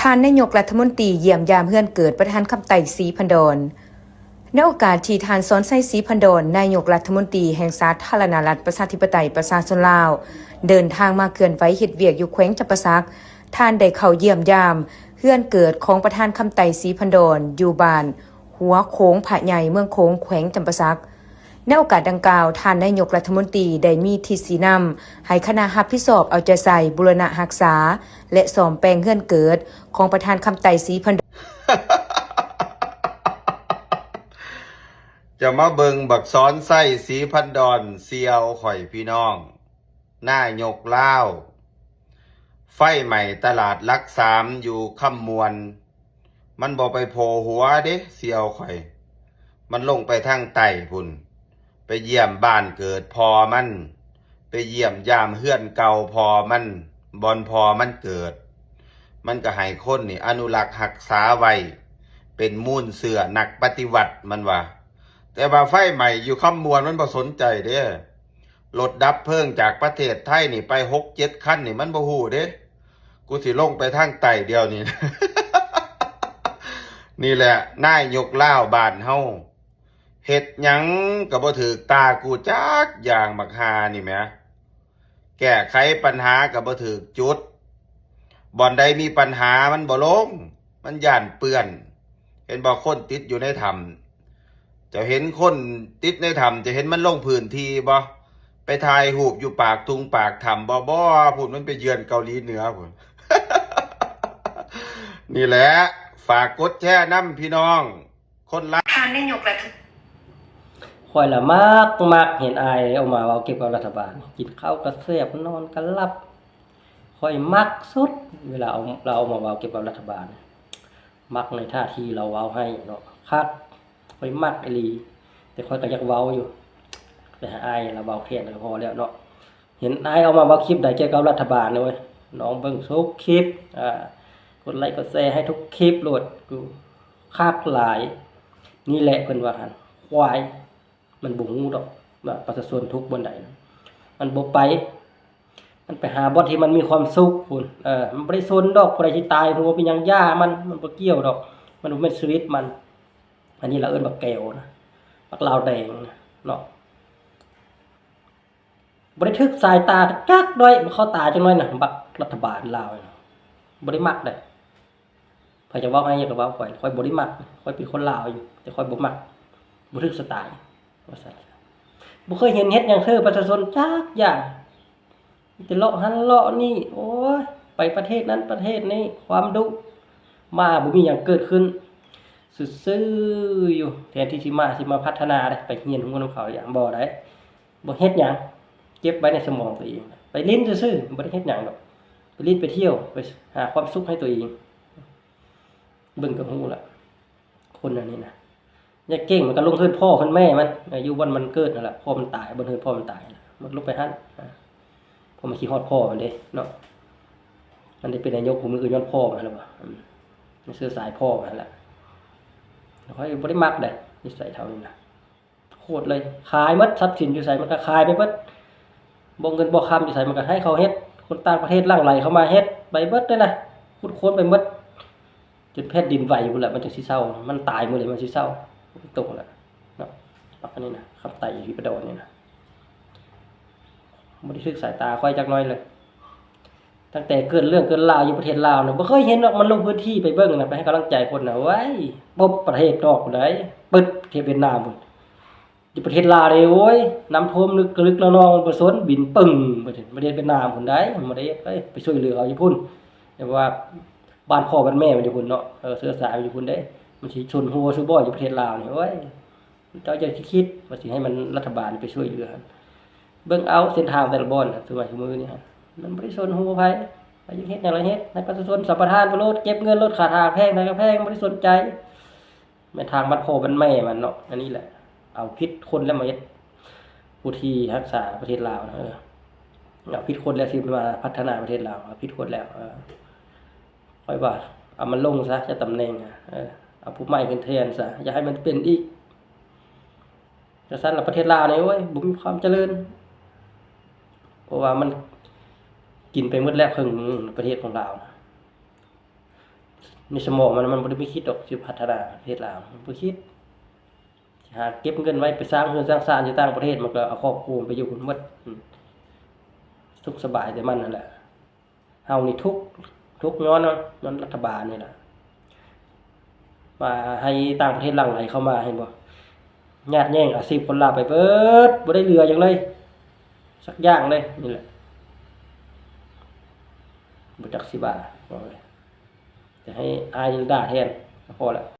ທ່ານນາຍົກລັດຖະມົນຕີຢ້ຽມຢາມເຮືອນເກີດປະທານຄຳໄຕ ສີພັນດອນ. ໃນໂອກາດທີ່ທ່ານ ສອນໄຊ ສີພັນດອນ ນາຍົກລັດຖະມົນຕີແຫ່ງສາທາລະນະລັດປະຊາທິປະໄຕປະຊາຊົນລາວ ເດີນທາງມາເຄື່ອນໄຫວເຮັດວຽກຢູ່ແຂວງຈຳປາສັກ, ທ່ານໄດ້ເຂົ້າຢ້ຽມຢາມເຮືອນເກີດຂອງປະທານຄຳໄຕ ສີພັນດອນ ຢູ່ບ້ານຫົວໂຂງພະໃຫຍ່ ເມືອງໂຂງ ແຂວງຈຳປາສັກ. ໃນໂອກາດດັ່ງກ່າວ, ທ່ານນາຍົກລັດຖະມົນຕີໄດ້ມີທິດຊີ້ນຳໃຫ້ຄະນະຮັບຜິດຊອບເອົາໃຈໃສ່ບູລະນະຮັກສາ ແລະ ສ້ອມແປງເຮືອນເກີດຂອງປະທານຄຳໄຕ ສີພັນດອນ. ຈະມາເບິ່ງບັກສອນໄຊ ສີພັນດອນ ສ່ຽວຂ້ອຍພີ່ນ້ອງ ນາຍົກລາວ. ໄຟໄໝ້ຕະຫຼາດຫຼັກສາມຢູ່ຄຳມ່ວນ ມັນບໍ່ໄປໂຜ່ຫົວເດ້ ສ່ຽວຂ້ອຍ. ມັນລົງໄປທາງໃຕ້ພຸ້ນ ໄປຢ້ຽມບ້ານເກີດພໍ່ມັນ, ໄປຢ້ຽມຢາມເຮືອນເກົ່າພໍ່ມັນ, ບ່ອນພໍ່ມັນເກີດ. ມັນກໍໃຫ້ຄົນນີ້ອະນຸລັກຮັກສາໄວ້ ເປັນມູນເຊື້ອນັກປະຕິວັດ ມັນວ່າ. ແຕ່ວ່າໄຟໄໝ້ຢູ່ຄຳມ່ວນ ມັນບໍ່ສົນໃຈເດ້. ລົດດັບເພີງຈາກປະເທດໄທນີ້ໄປຫົກເຈັດຄັນນີ້ ມັນບໍ່ຮູ້ເດ້. ກູຊິລົງໄປທາງໃຕ້ດຽວນີ້. ນີ້ແຫຼະນາຍົກລາວບ້ານເຮົາ ເຮັດຫຍັງກໍບໍ່ຖືກຕາກູຈັກຢ່າງ ບັກຫ່ານີ້ແໝ. ແກ້ໄຂປັນຫາກໍບໍ່ຖືກຈຸດ. ບ່ອນໃດມີປັນຫາມັນບໍ່ລົງ, ມັນຢ້ານເປື້ອນ. ເຫັນບໍ່ ຄົນຕິດຢູ່ໃນຖ້ຳ? ເຈົ້າເຫັນຄົນຕິດໃນຖ້ຳ, ເຈົ້າເຫັນມັນລົງພື້ນທີ່ບໍ່? ໄປຖ່າຍຮູບຢູ່ປາກທຸງປາກຖ້ຳບໍ່? ບໍ່, ພຸ້ນ ມັນໄປເຢືອນເກົາຫຼີເໜືອພຸ້ນ. ນີ້ແຫຼະ, ຝາກກົດແຊນຳພີ່ນ້ອງ. ຄົນລາວ ທ່ານນາຍົກລັດຖະ ຂ້ອຍລະມັກ ມັກເຫັນອ້າຍອອກມາເວົ້າກ່ຽວກັບລັດຖະບານ. ກິນເຂົ້າກໍແຊບ, ນອນກໍຫຼັບ. ຂ້ອຍມັກສຸດເວລາເອົາ ລາວອອກມາເວົ້າກ່ຽວກັບລັດຖະບານ. ມັກໃນທ່າທີ່ລາວເວົ້າໃຫ້ເນາະ, ຄັກ. ຂ້ອຍມັກອີ່ຫຼີ, ແຕ່ຂ້ອຍກໍຢາກເວົ້າຢູ່, ແຕ່ໃຫ້ອ້າຍລາວເວົ້າແທນກໍພໍແລ້ວເນາະ. ເຫັນອ້າຍອອກມາເວົ້າຄລິບໃດກ່ຽວກັບລັດຖະບານເວີຍ, ນ້ອງເບິ່ງທຸກຄລິບ, ອ່າ ກົດໄລກົດແຊໃຫ້ທຸກຄລິບໂລດ, ຄັກຫຼາຍ. ນີ້ແຫຼະເພິ່ນວ່າຫັ້ນ, ຄວາຍ. ມັນບໍ່ຮູ້ດອກວ່າປະຊາຊົນທຸກບ່ອນໃດ, ມັນບໍ່ໄປ. ມັນໄປຫາບ່ອນທີ່ມັນມີຄວາມສຸກພຸ້ນ. ເອີ ມັນບໍ່ໄດ້ສົນດອກຜູ້ໃດຊິຕາຍຫົວເປັນຫຍັງ, ຢ່າມັນ, ມັນບໍ່ກ່ຽວດອກ, ມັນບໍ່ແມ່ນຊີວິດມັນ. ອັນນີ້ລາວເອີ້ນບັກແກວນະ, ບັກລາວແດງນະເນາະ. ບໍ່ໄດ້ຖືກສາຍຕາຈັກໜ້ອຍ, ບໍ່ເຂົ້າຕາຈັກໜ້ອຍນະ, ບັກລັດຖະບານລາວນະ, ບໍ່ໄດ້ມັກເດ້. ໃຜຈະເວົ້າໃຫ້ກໍເວົ້າຂ້ອຍ, ຂ້ອຍບໍ່ໄດ້ມັກ, ຂ້ອຍເປັນຄົນລາວຢູ່, ແຕ່ຂ້ອຍບໍ່ມັກ, ບໍ່ຖືກສະຕາຍ ວ່າຊັ້ນ. ບໍ່ເຄີຍເຫັນເຮັດຫຍັງເທື່ອປະຊາຊົນຈັກຢ່າງ, ມີແຕ່ເລາະຫັ້ນເລາະນີ້. ໂອ້ຍ, ໄປປະເທດນັ້ນປະເທດນີ້, ຄວາມດຸ, ມາບໍ່ມີຫຍັງເກີດຂຶ້ນ, ຊື່ໆຢູ່. ແທນທີ່ຊິມາ, ຊິມາພັດທະນາເດ້, ໄປຮຽນຮູ້ນຳເຂົາຢ່າງ, ບໍ່ໄດ້. ບໍ່ເຮັດຫຍັງ, ເກັບໄວ້ໃນສະໝອງຕົວເອງ, ໄປຫຼິ້ນຊື່ໆ, ບໍ່ໄດ້ເຮັດຫຍັງດອກ, ໄປຫຼິ້ນໄປທ່ຽວ, ໄປຫາຄວາມສຸກໃຫ້ຕົວເອງ. ເບິ່ງກໍຮູ້ລະ, ຄົນອັນນີ້ນະ, ຢາກເກັ່ງມັນກໍລົງເຮືອນພໍ່ເຮືອນແມ່ມັນ, ຢູ່ບ່ອນມັນເກີດຫັ້ນລະ, ພໍ່ມັນຕາຍ, ບ່ອນເຮືອນພໍ່ມັນຕາຍ, ມັນລົງໄປຫັ້ນ. ເພາະມັນຄິດຮອດພໍ່ມັນເດ້ເນາະ, ມັນໄດ້ເປັນນາຍົກຄູ່ມື້ກໍຍ້ອນພໍ່ມັນຫັ້ນແຫຼະວ່າ, ອືມ, ເຊື້ອສາຍພໍ່ມັນຫັ້ນແຫຼະ. ຂ້ອຍບໍ່ໄດ້ມັກເດ້ ນິໄສເທົ່ານີ້ນະ. ໂຄດເລີຍ, ຂາຍໝົດ, ຊັບສິນຢູ່ໃສມັນກໍຂາຍໄປເບິດ, ບໍ່ເງິນບໍ່ຄຳຢູ່ໃສມັນກໍໃຫ້ເຂົາເຮັດ, ຄົນຕ່າງປະເທດຫຼັ່ງໄຫຼເຂົ້າມາເຮັດໄປເບິດເລີຍນະ, ຂຸດຄົ້ນໄປໝົດ, ຈົນແຜ່ນດິນໄຫວພຸ້ນແຫຼະ ມັນຈຶ່ງຊິເຊົາ, ມັນຕາຍມື້ໃດມັນຊິເຊົາ, ຕົກແລ້ວເນາະ. ບັກອັນນີ້ນະ, ຄຳໄຕ ອີພີປະດອນນີ້ນະ, ບໍ່ໄດ້ຖືກສາຍຕາຂ້ອຍຈັກໜ້ອຍເລີຍ. ຕັ້ງແຕ່ເກີດເລື່ອງເກີດລາວຢູ່ປະເທດລາວນະ, ບໍ່ເຄີຍເຫັນດອກມັນລົງພື້ນທີ່ໄປເບິ່ງນະ, ໄປໃຫ້ກຳລັງໃຈຄົນນະ. ໂອ້ຍ, ປົບປະເທດນອກພຸ້ນໃດ, ປຶດປະເທດຫວຽດນາມພຸ້ນ. ຢູ່ປະເທດລາວເດ້, ໂອ້ຍ, ນ້ຳຖ້ວມລຶກກະລຶກລະນອງ, ປະຊາຊົນບິນປຶ້ງ, ປະເທດຫວຽດນາມພຸ້ນໃດ, ບໍ່ໄດ້ໄປ, ໄປຊ່ວຍເຫຼືອເຂົາຢູ່ພຸ້ນ. ແຕ່ວ່າບ້ານພໍ່ບ້ານແມ່ມັນຢູ່ພຸ້ນເນາະ, ເອີ, ເຊື້ອສາຍມັນຢູ່ພຸ້ນເດ້, ມັນຊິຊົນຫົວຊູບໍ່ຢູ່ປະເທດລາວນີ້. ໂອ້ຍ, ເຈົ້າຢ່າຄິດວ່າຊິໃຫ້ມັນລັດຖະບານໄປຊ່ວຍເຫຼືອຫັ້ນ. ເບິ່ງເອົາເສັ້ນທາງແຕ່ລະບ່ອນນະ, ທຸກມື້ນີ້ຫັ້ນ ມັນບໍ່ໄດ້ສົນຫົວໃຜ, ໃຜຢາກເຮັດຫຍັງລະເຮັດ, ໃຫ້ປະຊາຊົນສຳປະທານໄປໂລດ, ເກັບເງິນໂລດ, ຄ່າທາງແພງ ໃຜກໍແພງ, ບໍ່ໄດ້ສົນໃຈ. ແມ່ນທາງບ້ານພໍ່ບ້ານແມ່ມັນເນາະ, ອັນນີ້ແຫຼະ. ເອົາຜິດຄົນແລ້ວມາເຮັດຜູ້ທີ່ຮັກສາປະເທດລາວນະ, ເອີ, ເອົາຜິດຄົນແລ້ວທີ່ມາພັດທະນາປະເທດລາວ, ເອົາຜິດຄົນແລ້ວ. ເອີ, ຂ້ອຍວ່າເອົາມັນລົງຊະ, ຈະຕຳແໜ່ງ, ເອີ, ເອົາຜູ້ໃໝ່ຂຶ້ນແທນຊະ, ຢ່າໃຫ້ມັນເປັນອີກ. ຈັ່ງຊັ້ນລະປະເທດລາວນີ້, ໂອ້ຍ, ບໍ່ມີຄວາມຈະເລີນ, ເພາະວ່າມັນກິນໄປໝົດແລ້ວເຄິ່ງໜຶ່ງປະເທດຂອງລາວນະ. ໃນສະໝອງມັນ ມັນບໍ່ໄດ້ມີຄິດດອກ ຊິພັດທະນາປະເທດລາວ ມັນບໍ່ຄິດ. ຫາເກັບເງິນໄວ້ໄປສ້າງເຮືອນສ້າງຊານຢູ່ຕ່າງປະເທດ ມັນກໍເອົາຄອບຄົວໄປຢູ່ພຸ້ນໝົດ. ສຸກສະບາຍແຕ່ມັນຫັ້ນແຫຼະ. ເຮົານີ້ທຸກ ທຸກຍ້ອນ ຍ້ອນລັດຖະບານນີ້ລະ ວ່າໃຫ້ຕ່າງປະເທດຫຼັ່ງໄຫຼເຂົ້າມາ ເຫັນບໍ່? ຍາດແຍ່ງອາຊີບຄົນລາວໄປເບິດ ບໍ່ໄດ້ເຫຼືອຫຍັງເລີຍ ສັກຢ່າງເລີຍ. ນີ້ແຫຼະ ບໍ່ຈັກຊິວ່າ ຈະໃຫ້ອ້າຍນີ້ດ່າແທນ ພໍແລ້ວ.